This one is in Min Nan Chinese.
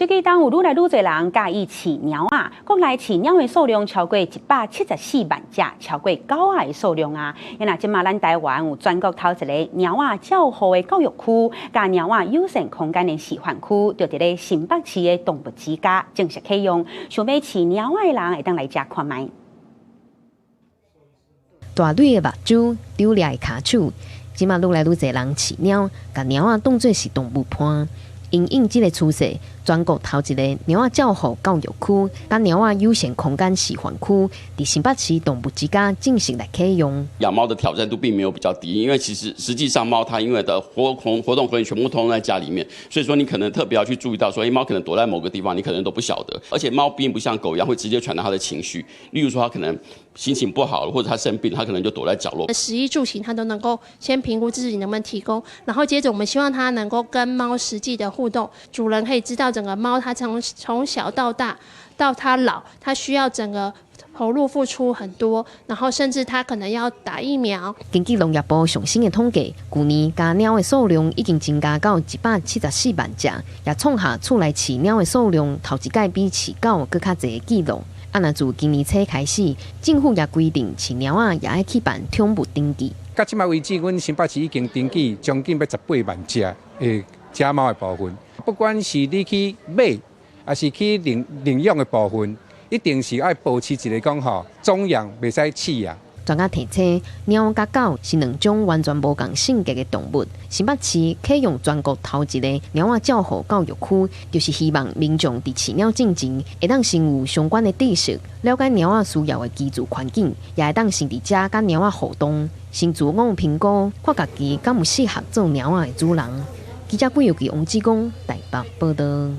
最近當有愈來愈濟人佮意飼貓仔，國內飼貓的數量超過174萬隻，超過狗仔的數量啊！因為這馬咱台灣有全國頭一个貓仔照護的教育區，佮貓仔友善空間的示範區，就佇咧新北市的動物之家正式啟用，想欲飼貓仔的人會當來遮看覓。大蕊的目睭，丟掠的跤手，這馬愈來愈濟人飼貓，共貓仔當做是動物伴。因應這个趨勢，全國頭一个貓仔照護教育區，佮貓仔友善空間示範區，佇新北市動物之家正式來啟用。養貓的挑戰度並沒有比較低，因為其實實際上貓它因為的活動空間全部通通在家裡面，所以說你可能特別要去注意到說，欸，貓可能躲在某個地方，你可能都不曉得。而且貓並不像狗一樣會直接傳達它的情緒，例如說它可能心情不好，或者它生病，它可能就躲在角落。食衣住行，它都能夠先評估自己能不能提供，然後接着我們希望它能夠跟貓實際的互動，主人可以知道整個貓它從小到大到它老，它需要整個投入付出很多，然後甚至它可能要打疫苗。根據農業部上新的統計，舊年家貓的數量已經增加到174萬隻，也創下厝內飼貓的數量頭一擺比飼狗閣較濟的紀錄。啊，若自今年初開始，政府也規定飼貓仔也愛去辦寵物登記。到這擺為止，阮新北市已經登記將近欲18萬隻的家貓的部分。不管是你去買，抑是去領養的部分，一定是愛保持一个講吼，種養袂使飼養。專家提醒，貓佮狗是兩種完全無仝性格的動物。新北市啟用全國頭一个貓仔照護教育區，就是希望民眾佇飼貓進前，會當先有相關的知識，了解貓仔需要的居住環境，也會當先佇遮佮貓仔互動，先自我評估，看家己敢有適合做貓仔的主人。記者郭有記、王志剛台北報導。